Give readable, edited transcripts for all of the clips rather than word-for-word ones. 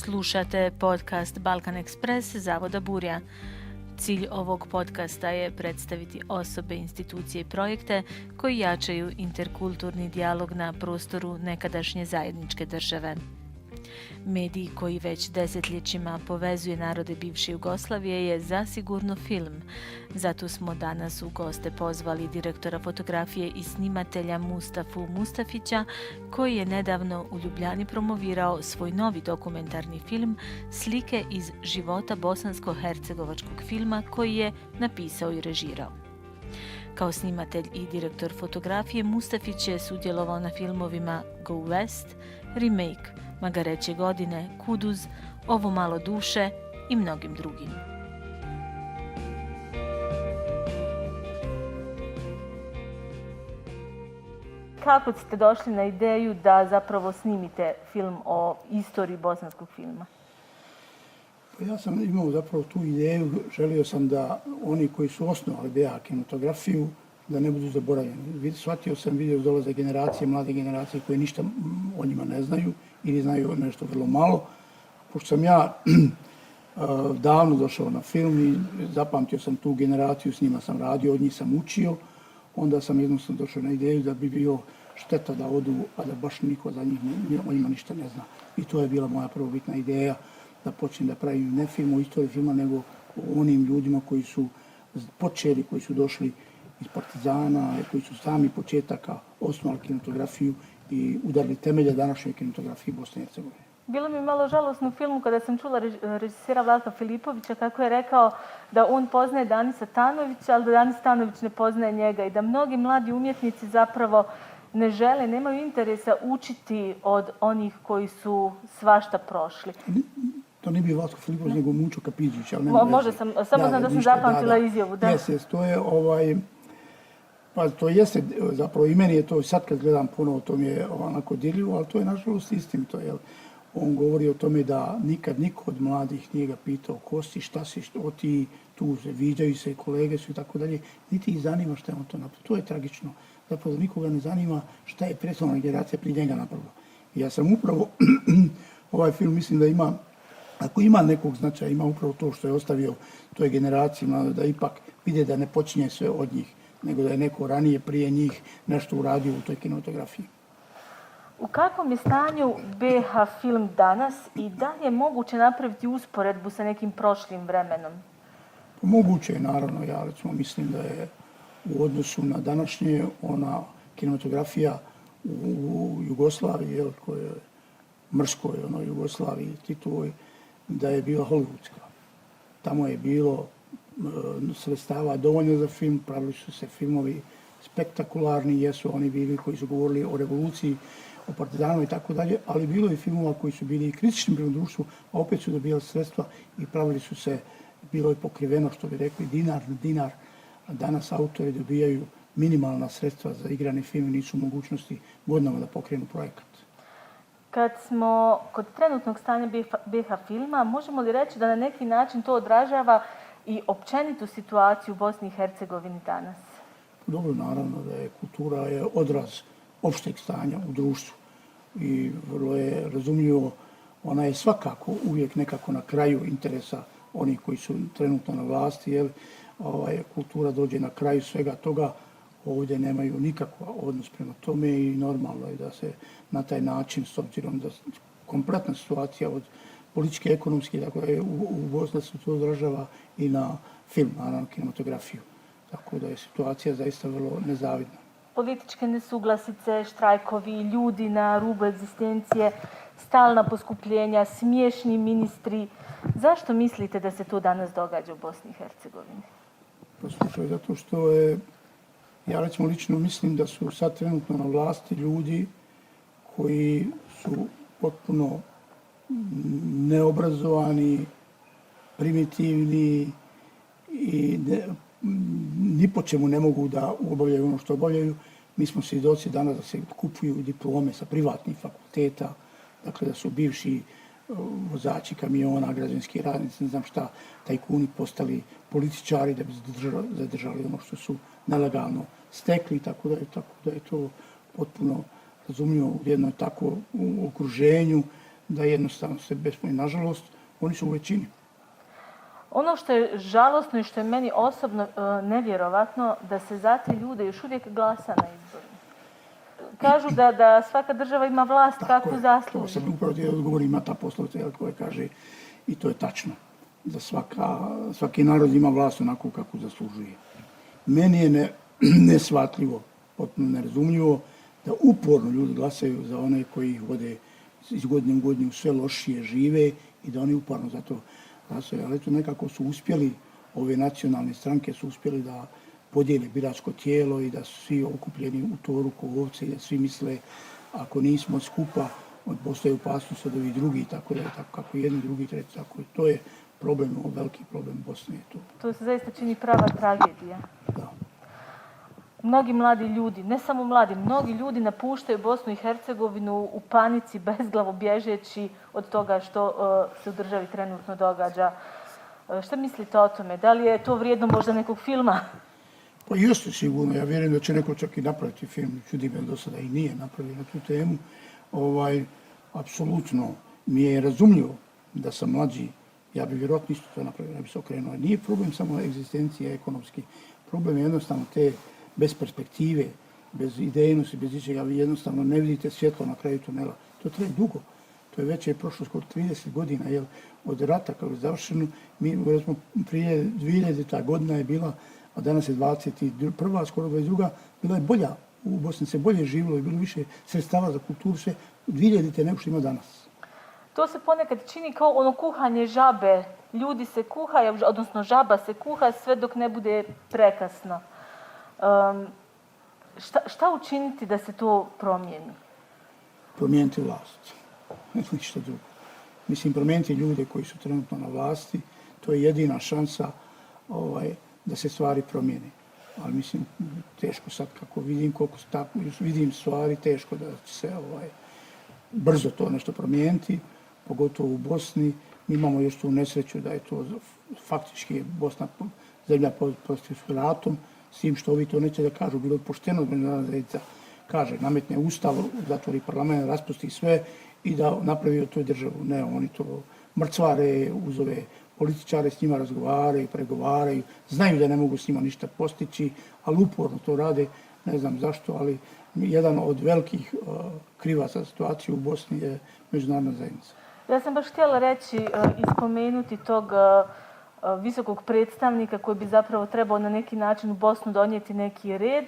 Slušate podcast Balkan Express Zavoda Burja. Cilj ovog podcasta je predstaviti osobe, institucije i projekte koji jačaju interkulturni dijalog na prostoru nekadašnje zajedničke države. Medij koji već desetljećima povezuje narode bivše Jugoslavije je zasigurno film. Zato smo danas u goste pozvali direktora fotografije i snimatelja Mustafu Mustafića, koji je nedavno u Ljubljani promovirao svoj novi dokumentarni film Slike iz života bosansko-hercegovačkog filma koji je napisao i režirao. Kao snimatelj i direktor fotografije Mustafić je sudjelovao na filmovima Go West, Remake, Magareće godine, Kuduz, Ovo malo duše i mnogim drugim. Kako ste došli na ideju da zapravo snimite film o istoriji bosanskog filma? Ja sam imao zapravo tu ideju, želio sam da oni koji su osnovali BH kinematografiju, da ne budu zaboravljeni. Shvatio sam, vidio dolaze generacije, mlade generacije koje ništa o njima ne znaju ili znaju nešto vrlo malo. Pošto sam ja davno došao na film i zapamtio sam tu generaciju, s njima sam radio, od njih sam učio, onda sam jednostavno došao na ideju da bi bio šteta da odu, a da baš niko za njih o njima ništa ne zna. I to je bila moja prvobitna ideja, da počnem da pravim ne film o istoriji filma, nego o onim ljudima koji su počeli, koji su došli iz Partizana, koji su sami početaka osnovali kinematografiju i udarili temelje današnje kinematografije Bosne i Hercegovine. Bilo mi malo žalosno u filmu kada sam čula režisera Vlatka Filipovića kako je rekao da on poznaje Danisa Tanovića, ali da Danis Tanović ne poznaje njega i da mnogi mladi umjetnici zapravo ne žele, nemaju interesa učiti od onih koji su svašta prošli. To nije bio Vlatko Filipović, nego Mučo Kapidžić. Može sam, samo znam da sam zapamtila izjavu. Jes, to je pa to jeste, zapravo i meni je to, sad kad gledam ponovo, to mi je onako dirljivo, ali to je nažalost istinito. On govori o tome da nikad niko od mladih nije ga pitao ko si, šta si, što ti, tu se viđaju se, kolege su i tako dalje, niti ih zanima šta je on to napravio. To je tragično. Zapravo nikoga ne zanima šta je prethodna generacija prije njega napravila. I ja sam upravo, ovaj film mislim da ima, ako ima nekog značaja, ima upravo to što je ostavio toj generaciji, da ipak vide da ne počinje sve od njih, nego da je neko ranije prije njih nešto uradio u toj kinematografiji. U kakvom je stanju BH film danas i da li je moguće napraviti usporedbu sa nekim prošlim vremenom? Moguće je, naravno. Ja recimo mislim da je u odnosu na današnje ona kinematografija u Jugoslaviji, koja je mrskoj Jugoslaviji, Titovoj, da je bila hollywoodska. Tamo je bilo sredstava dovoljno za film, pravili su se filmovi spektakularni, jesu oni bili koji su govorili o revoluciji, o Partizanu i tako dalje, ali bilo je filmova koji su bili i kritični prema društvu, a opet su dobijali sredstva i pravili su se, bilo je pokriveno, što bi rekli, dinar na dinar, a danas autori dobijaju minimalna sredstva za igrani film i nisu u mogućnosti godinama da pokrenu projekat. Kad smo kod trenutnog stanja BH filma, možemo li reći da na neki način to odražava i općenitu situaciju u Bosni i Hercegovini danas? Dobro, naravno da je kultura odraz opšteg stanja u društvu i vrlo je razumljivo, ona je svakako uvijek nekako na kraju interesa onih koji su trenutno na vlasti, kultura dođe na kraju svega toga, ovdje nemaju nikakva odnos prema tome i normalno je da se na taj način, s obzirom da kompletna situacija od političke, ekonomske, dakle u Bosni se to odražava i na film, naravno kinematografiju. Tako da je situacija zaista vrlo nezavidna. Političke nesuglasice, štrajkovi, ljudi na rubu egzistencije, stalna poskupljenja, smiješni ministri. Zašto mislite da se to danas događa u Bosni i Hercegovini? Poslušaj, zato što je, ja recimo lično mislim da su sad trenutno na vlasti ljudi koji su potpuno neobrazovani, primitivni i ni po čemu ne mogu da obavljaju ono što obavljaju. Mi smo svjedoci danas da se kupuju diplome sa privatnih fakulteta, dakle da su bivši vozači kamiona, građanski radnici, ne znam šta, tajkuni postali političari da bi zadržali ono što su nelegalno stekli, tako da je to potpuno razumljivo u jednom takvom okruženju da jednostavno se bespomoćni. Nažalost, oni su u većini. Ono što je žalosno i što je meni osobno nevjerovatno, da se za te ljude još uvijek glasa na izborima. Kažu da svaka država ima vlast kakvu zasluži. To sam upravo ti odgovor, ima ta poslovica koja kaže, i to je tačno, da svaki narod ima vlast onako kako zaslužuje. Meni je neshvatljivo, potpuno nerazumljivo, da uporno ljudi glasaju za one koji ih vode iz godine u godinu sve lošije žive i da oni uporno za to glasaju. Ali eto, nekako su uspjeli, ove nacionalne stranke su uspjeli da podijele biračko tijelo i da su svi okupljeni u toru ko ovce i da svi misle ako nismo skupa, postoje opasnost od ovih drugih, tako da je tako kako jedni, drugi, treći, tako i to je problem, veliki problem Bosne. To se zaista čini prava tragedija. Da. Mnogi mladi ljudi, ne samo mladi, mnogi ljudi napuštaju Bosnu i Hercegovinu u panici, bezglavo bježeći od toga što se u državi trenutno događa. Šta mislite o tome? Da li je to vrijedno možda nekog filma? Pa jeste sigurno. Ja vjerujem da će neko čak i napraviti film. Čudi me do sada i nije napravio na tu temu. Apsolutno mi je razumljivo da sam mlađi. Ja bi vjerojatno isto to napravio, da bi se okrenuo. Nije problem samo egzistencija ekonomski. Problem je jednostavno te bez perspektive, bez idejnosti, bez ičega. Vi jednostavno ne vidite svjetlo na kraju tunela. To traje dugo. To je već prošlo skoro 30 godina. Jer od rata kao je završeno, mi smo prije 2000. godina je bila, a danas je 21. skoro 22. bila je bolja. U Bosni se bolje živjelo i bilo više sredstava za kulturu, sve 2000. nego što ima danas. To se ponekad čini kao ono kuhanje žabe. Ljudi se kuhaju, odnosno žaba se kuha sve dok ne bude prekasno. Šta učiniti da se to promijeni? Promijeniti vlast. Ništa drugo. Mislim, promijeniti ljude koji su trenutno na vlasti, to je jedina šansa da se stvari promijene. Ali mislim, teško sad kako vidim, vidim stvari, teško da će se brzo to nešto promijeniti, pogotovo u Bosni. Mi imamo još tu nesreću da je to faktički Bosna zemlja pod ratom, s tim što ovi to neće da kažu, bilo je pošteno da Međunarodna zajednica kaže, nametne ustav, zatvori parlament, raspusti sve i da napravi od toj državu. Ne, oni to mrcvare, uz ove političare, s njima razgovaraju, pregovaraju, znaju da ne mogu s njima ništa postići, ali uporno to rade, ne znam zašto, ali jedan od velikih krivaca za situaciju u Bosni je Međunarodna zajednica. Ja sam baš htjela reći i spomenuti tog visokog predstavnika koji bi zapravo trebao na neki način u Bosnu donijeti neki red,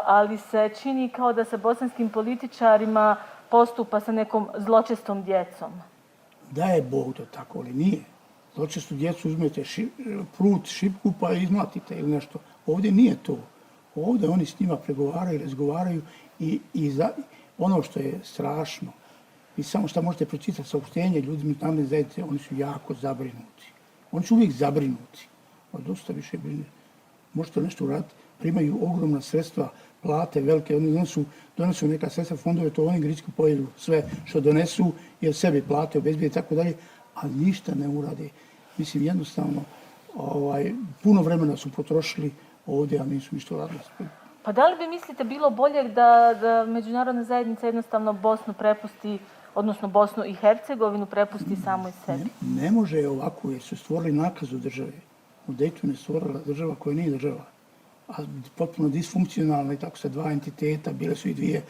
ali se čini kao da sa bosanskim političarima postupa sa nekom zločestom djecom. Da je Bog to tako, ali nije. Zločestu djecu uzmete prut, šipku pa izmlatite ili nešto. Ovdje nije to. Ovdje oni s njima pregovaraju, razgovaraju i ono što je strašno, vi samo što možete pročitati saopštenje ljudi Međunarodne zajednice, oni su jako zabrinuti. Oni su uvijek zabrinuti. A dosta više brine. Možete nešto uraditi. Primaju ogromna sredstva, plate velike, oni donesu neka sredstva fondove, to oni grički pojedu sve što donesu, jer sebi plate, obezbije i tako dalje, ali ništa ne urade. Mislim, jednostavno, puno vremena su potrošili ovdje, a nisu ništa uradili. Pa da li bi mislite bilo bolje da Međunarodna zajednica jednostavno Bosnu prepusti, odnosno Bosnu i Hercegovinu prepusti samoj sebi? Ne može ovako, jer su stvorili nakazu države. U Daytonu je stvorila država koja nije država, a potpuno disfunkcionalna i tako sa dva entiteta, bile su i dvije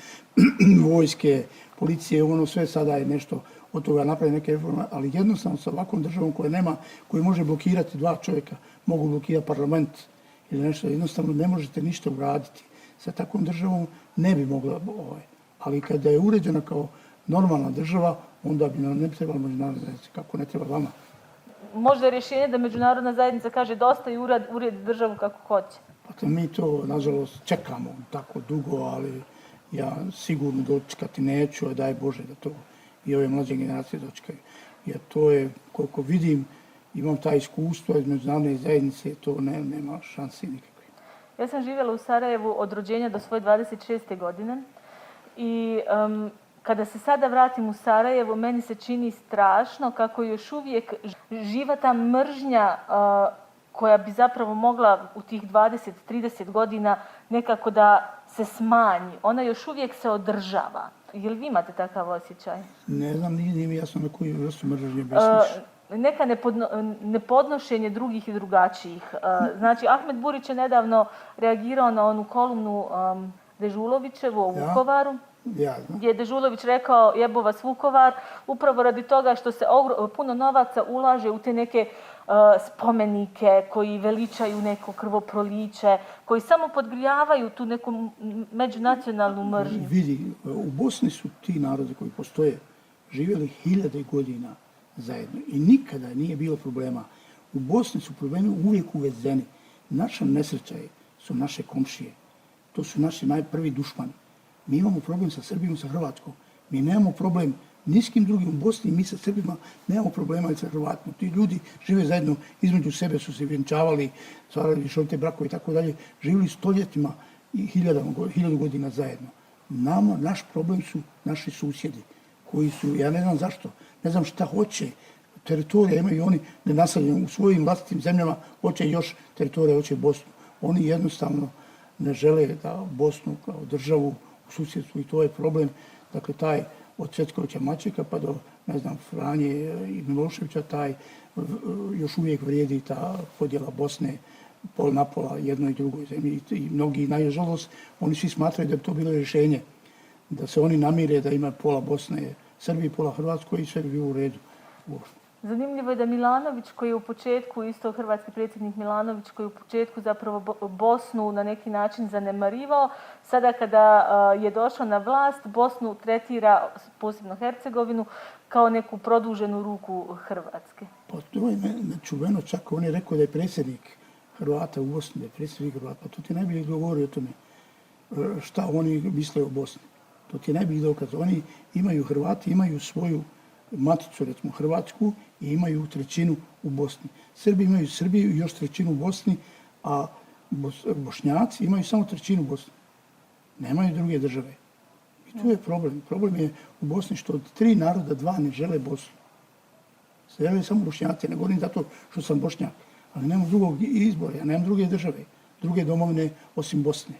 vojske, policije, ono sve sada je nešto od toga napravi neke reforme, ali jednostavno sa ovakvom državom koja može blokirati dva čovjeka, mogu blokirati parlament ili nešto, jednostavno ne možete ništa uraditi. Sa takvom državom ne bi mogla, ali kada je uređena kao normalna država, onda bi nam ne trebala Međunarodna zajednica, kako ne treba vama. Možda je rješenje da Međunarodna zajednica kaže dosta i uredi državu kako hoće. Pa mi to, nažalost, čekamo tako dugo, ali ja sigurno dočekati neću, a daj Bože da to i ove mlađe generacije dočekaju. Jer to je, koliko vidim, imam ta iskustva iz Međunarodne zajednice, to nema šansi nikakve. Ja sam živjela u Sarajevu od rođenja do svoje 26. godine i kada se sada vratim u Sarajevo, meni se čini strašno kako još uvijek živa ta mržnja koja bi zapravo mogla u tih 20-30 godina nekako da se smanji. Ona još uvijek se održava. Jel vi imate takav osjećaj? Ne znam, nije mi jasno na koju vrstu mržnje misliš. Neka nepodnošenje drugih i drugačijih. Znači, Ahmet Burić je nedavno reagirao na onu kolumnu Dežulovićevu o Vukovaru. Ja znam. Gdje je Dežulović rekao jebo vas Vukovar, upravo radi toga što se puno novaca ulaže u te neke spomenike koji veličaju neko krvoproliće, koji samo podgrijavaju tu neku međunacionalnu mržnju. Vidi, u Bosni su ti narodi koji postoje živjeli 1000 godina zajedno i nikada nije bilo problema. U Bosni su problemi uvijek uvezeni. Naša nesreća su naše komšije. To su naši najprvi dušmani. Mi imamo problem sa Srbijom, sa Hrvatskom. Mi nemamo problem ni s kim drugim u Bosni, mi sa Srbima nemamo problema i sa Hrvatima. Ti ljudi žive zajedno, između sebe su se vjenčavali, stvarali šolite brakove i tako dalje, živjeli stoljetima i 1000 godina zajedno. Naš problem su naši susjedi, koji su, ja ne znam zašto, ne znam šta hoće, teritorija imaju oni nenaseljene u svojim vlastitim zemljama, hoće još teritorija, hoće Bosnu. Oni jednostavno ne žele da Bosnu kao državu u susjedstvu i to je problem. Dakle, taj od Cvetkovića Mačeka pa do, ne znam, Franje i Miloševića, taj još uvijek vrijedi ta podjela Bosne pol na pola jednoj i drugoj zemlji. I mnogi, nažalost, oni svi smatraju da bi to bilo rješenje. Da se oni namire da ima pola Bosne Srbiji, pola Hrvatskoj i sve bi bilo u redu. Zanimljivo je da Milanović koji je u početku, isto hrvatski predsjednik Milanović koji je u početku zapravo Bosnu na neki način zanemarivao, sada kada je došao na vlast, Bosnu tretira, posebno Hercegovinu, kao neku produženu ruku Hrvatske. Pa to je nečuveno, čak on je rekao da je predsjednik Hrvata u Bosni, da je predsjednik Hrvata, pa to ti najbolje govori o tome šta oni misle o Bosni. To ti najbolji dokaz. Oni imaju, Hrvati imaju svoju maticu, recimo Hrvatsku, i imaju trećinu u Bosni. Srbi imaju Srbiju i još trećinu u Bosni, a Bošnjaci imaju samo trećinu u Bosni. Nemaju druge države. I tu je problem. Problem je u Bosni što od 3 naroda 2 ne žele Bosnu. Žele samo Bošnjaci, ne govorim zato što sam Bošnjak, ali nemam drugog izbora, ja nemam druge države, druge domovine osim Bosne.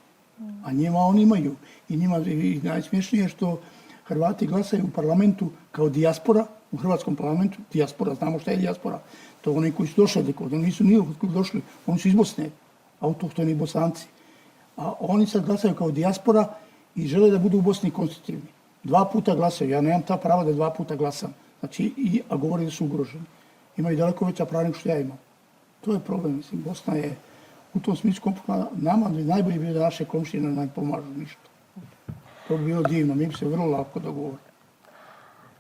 A njima oni imaju. I njima i najsmješnije je što Hrvati glasaju u parlamentu kao dijaspora, u hrvatskom parlamentu, dijaspora, znamo šta je dijaspora. To oni koji su došli, oni nisu nikog došli, oni su iz Bosne, autohtoni Bosanci. A oni sad glasaju kao dijaspora i žele da budu u Bosni konstitutivni. 2 puta glasaju, ja nemam ta prava da 2 puta glasam. Znači, a govore da su ugroženi. Imaju daleko veća prava nego što ja imam. To je problem, mislim, Bosna je u tom smislu komplikna. Nama bi najbolje bilo da naše komšije nam ne pomažu ništa. To bi bilo divno, mi bi se vrlo lako dogovorili.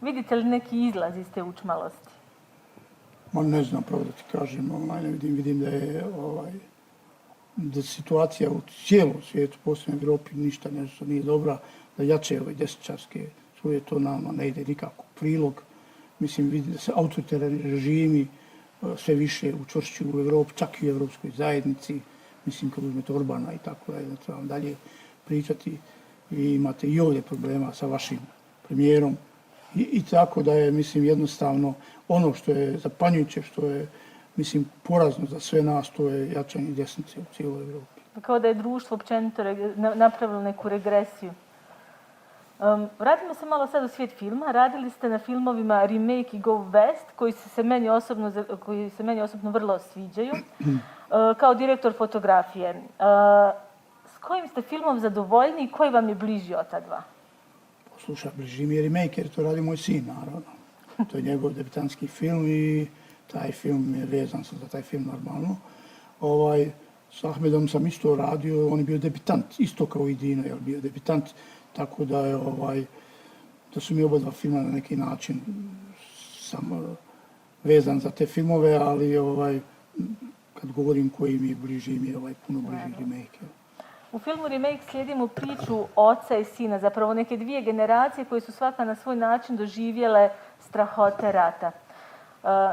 Vidite li neki izlaz iz te učmalosti? Ma ne znam, pravo da ti kažem, ne vidim da je da situacija u cijelom svijetu, posebno u Evropi, ništa nešto nije dobra, da jače ove desničarske svoje to nama ne ide nikako u prilog. Mislim, vidi da se autoritarni režimi sve više učvršćuju u Evropi, čak i u Evropskoj zajednici. Mislim, kad uzmete Orbana i tako da trebam dalje pričati. Vi imate i ovdje problema sa vašim premijerom. I tako da je, mislim, jednostavno ono što je zapanjujuće, što je, mislim, porazno za sve nas, to je jačanje desnice u cijeloj Evropi. Kao da je društvo općenito napravilo neku regresiju. Vratimo se malo sad u svijet filma. Radili ste na filmovima Remake i Go West, koji se meni osobno vrlo sviđaju, kao direktor fotografije. S kojim ste filmom zadovoljni i koji vam je bliži od ta dva? Slušaj, bliži mi je Remake jer to radi moj sin, naravno. To je njegov debitanski film i taj film je vezan sam za taj film normalno. S Ahmedom sam isto radio, on je bio debitant, isto kao i Dino je bio debitant, tako da je da su mi oba dva filma na neki način sam vezan za te filmove, ali kad govorim koji mi je bliži, mi je puno bliži Remake. U filmu Remake slijedimo priču oca i sina, zapravo neke 2 generacije koje su svaka na svoj način doživjele strahote rata.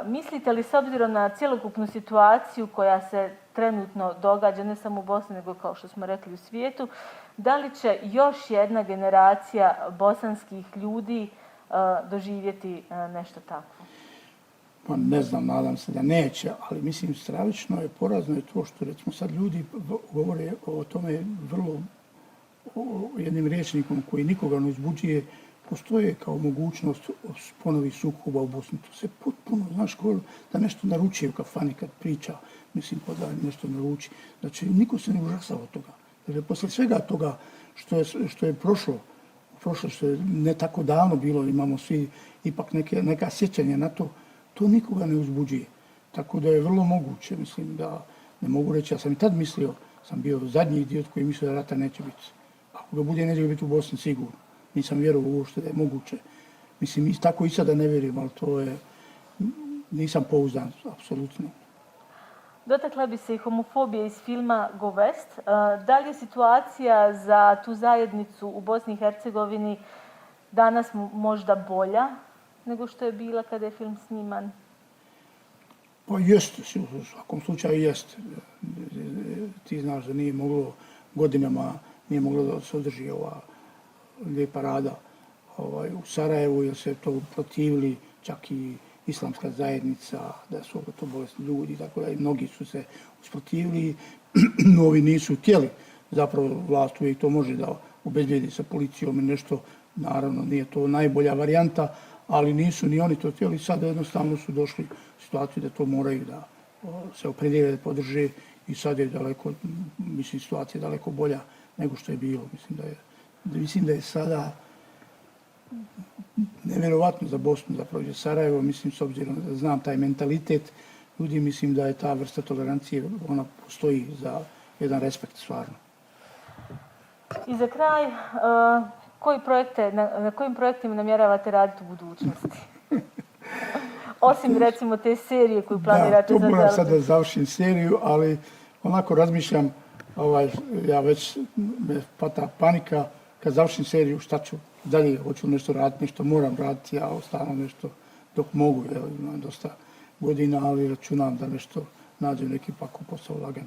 Mislite li, s obzirom na cjelokupnu situaciju koja se trenutno događa, ne samo u Bosni, nego kao što smo rekli u svijetu, da li će još jedna generacija bosanskih ljudi doživjeti nešto takvo? Pa ne znam, nadam se da neće, ali mislim stravično je, porazno je to što recimo sad ljudi govore o tome vrlo jednim rječnikom koji nikoga ne uzbuđuje, postoje kao mogućnost ponovi sukoba u Bosni. To se potpuno, znaš, da nešto naruči u kafani kad priča, mislim, pa da nešto naruči. Znači, niko se ne užasava od toga. Dakle, posle svega toga što je prošlo, što je ne tako davno bilo, imamo svi ipak neka sjećanja na to, to nikoga ne uzbuđuje. Tako da je vrlo moguće, mislim da, ne mogu reći, ja sam i tad mislio, sam bio zadnji idiot koji mislio da rata neće biti. Ako ga bude, neće biti u Bosni sigurno. Nisam vjerovao uopšte da je moguće. Mislim, tako i sada ne vjerujem, ali to je, nisam pouzdan, apsolutno. Dotakla bi se i homofobije iz filma Go West. Da li je situacija za tu zajednicu u Bosni i Hercegovini danas možda bolja nego što je bila kada je film sniman? Pa jeste, u svakom slučaju jeste. Ti znaš da nije moglo godinama, nije moglo da se održi ova lijepa rada u Sarajevu, jer se to protivili čak i islamska zajednica, da su to bolesni ljudi, tako da i mnogi su se usprotivili, ovi nisu htjeli. Zapravo vlast uvijek to može da obezbijedi sa policijom i nešto, naravno nije to najbolja varijanta, ali nisu ni oni to htjeli. Sada jednostavno su došli u situaciju da to moraju da se opredijele, da podrže i sad je daleko, mislim, situacija daleko bolja nego što je bilo. Mislim da je sada nevjerovatno za Bosnu, zapravo za Sarajevo, mislim, s obzirom da znam taj mentalitet ljudi, mislim da je ta vrsta tolerancije, ona postoji za jedan respekt stvarno. I za kraj, na kojim projektima namjeravate raditi u budućnosti? Osim, recimo, te serije koju planirate za Da, to moram sad da završim seriju, ali onako razmišljam, ja već me pata panika, kad završim seriju, šta ću dalje, hoću nešto raditi, nešto moram raditi, ja ostalo nešto dok mogu, imam dosta godina, ali računam da nešto nađem neki pakao posao lagan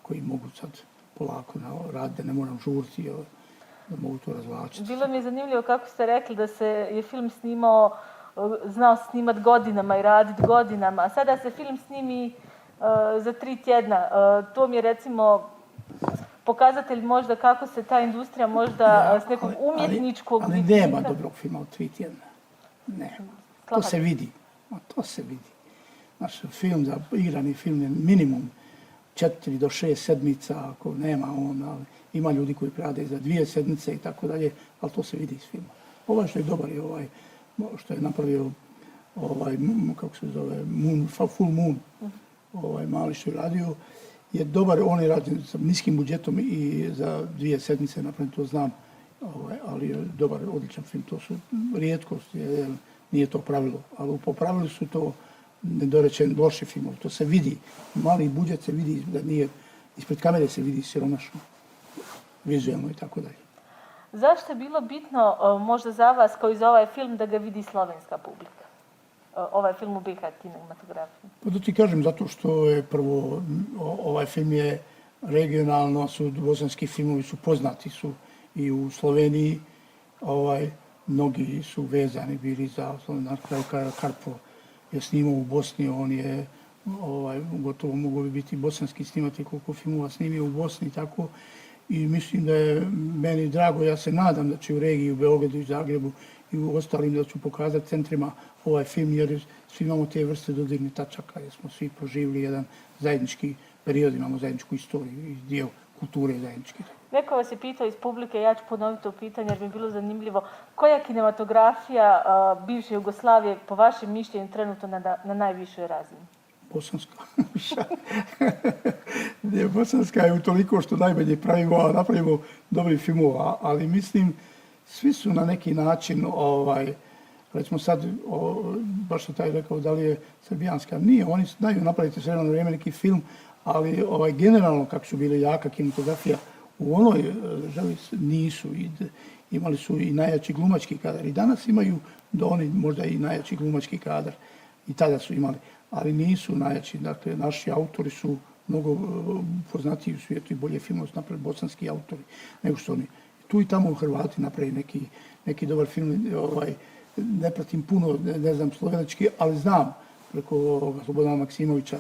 koji mogu sad polako raditi, da ne moram žuriti, da mogu to razvlačiti. Bilo mi je zanimljivo kako ste rekli da se je film snimao, znao snimat godinama i raditi godinama, a sada se film snimi za 3 tjedna. To mi je, recimo, pokazatelj možda kako se ta industrija možda s nekog umjetničkog... Ali nema dobrog filma u 3 tjedna. Ne. To se vidi. To se vidi. Naš film, igrani film je minimum 4 do 6 sedmica, ako nema on, ali ima ljudi koji rade za 2 sedmice i tako dalje, ali to se vidi iz filma. Ovaj što je dobar je što je napravio kako se zove, Full Moon, mali što je radio, je dobar, on je rađen sa niskim budžetom i za 2 sedmice napravljen, to znam, ali je dobar, odličan film, to su rijetkosti, jer nije to pravilo, ali po pravilu su to nedorečen loši filmovi, to se vidi, mali budžet se vidi da nije, ispred kamere se vidi siromašno, vizualno i tako dalje. Zašto je bilo bitno možda za vas, kao i za ovaj film, da ga vidi slovenska publika? Ovaj film u BiH kinematografiji? Pa da ti kažem, zato što je prvo, ovaj film je regionalno, bosanski filmovi su poznati su i u Sloveniji, mnogi su vezani bili za na kraju Karpo je snimao u Bosni, on je gotovo mogao bi biti bosanski snimatelj koliko filmova snimio u Bosni i tako. I mislim da je meni drago, ja se nadam da će u regiji, u Beogradu i Zagrebu i u ostalim da ću pokazati centrima ovaj film, jer svi imamo te vrste dodirnih tačaka, jer smo svi proživili jedan zajednički period, imamo zajedničku istoriju i dio kulture zajedničke. Neko vas je pitao iz publike, ja ću ponoviti to pitanje jer mi je bilo zanimljivo. Koja kinematografija bivše Jugoslavije, po vašem mišljenju, trenutno na najvišoj razini? Bosanska. Bosanska je utoliko što najbolje pravimo, a napravimo dobri filmova, ali mislim, svi su na neki način, recimo sad, baš što taj rekao, da li je srbijanska, nije, oni znaju napraviti sve na vrijeme neki film, ali generalno kako su bili jaka kinematografija, u onoj državi nisu, imali su i najjači glumački kadar i danas imaju da oni možda i najjači glumački kadar i tada su imali, ali nisu najjači. Dakle, naši autori su mnogo poznatiji u svijetu i bolje filmove su napravili bosanski autori nego što oni. Tu i tamo Hrvati napravi neki dobar film, ne pratim puno, ne znam slovenački, ali znam preko Slobodana Maksimovića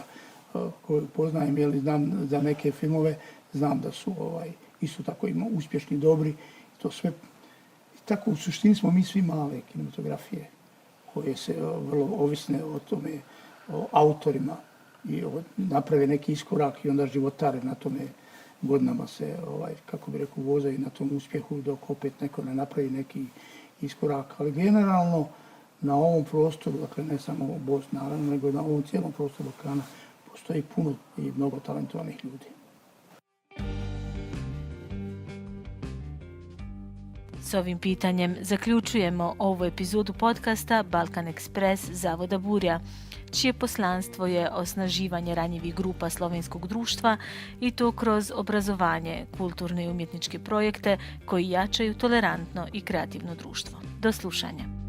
koju poznajem, jer znam za neke filmove, znam da su isto tako uspješni, dobri. To sve tako u suštini smo mi svi male kinematografije koje se vrlo ovisne o tome, o autorima i naprave neki iskorak i onda životare na tome godinama se, kako bi rekao, vozaju na tom uspjehu dok opet neko ne napravi neki iskorak. Ali generalno na ovom prostoru, dakle ne samo u Bosni naravno, nego na ovom cijelom prostoru Balkana postoji puno i mnogo talentovanih ljudi. S ovim pitanjem zaključujemo ovu epizodu podcasta Balkan Express Zavoda Burja, čije poslanstvo je osnaživanje ranjivih grupa slovenskog društva i to kroz obrazovanje, kulturne i umjetničke projekte koji jačaju tolerantno i kreativno društvo. Do slušanja.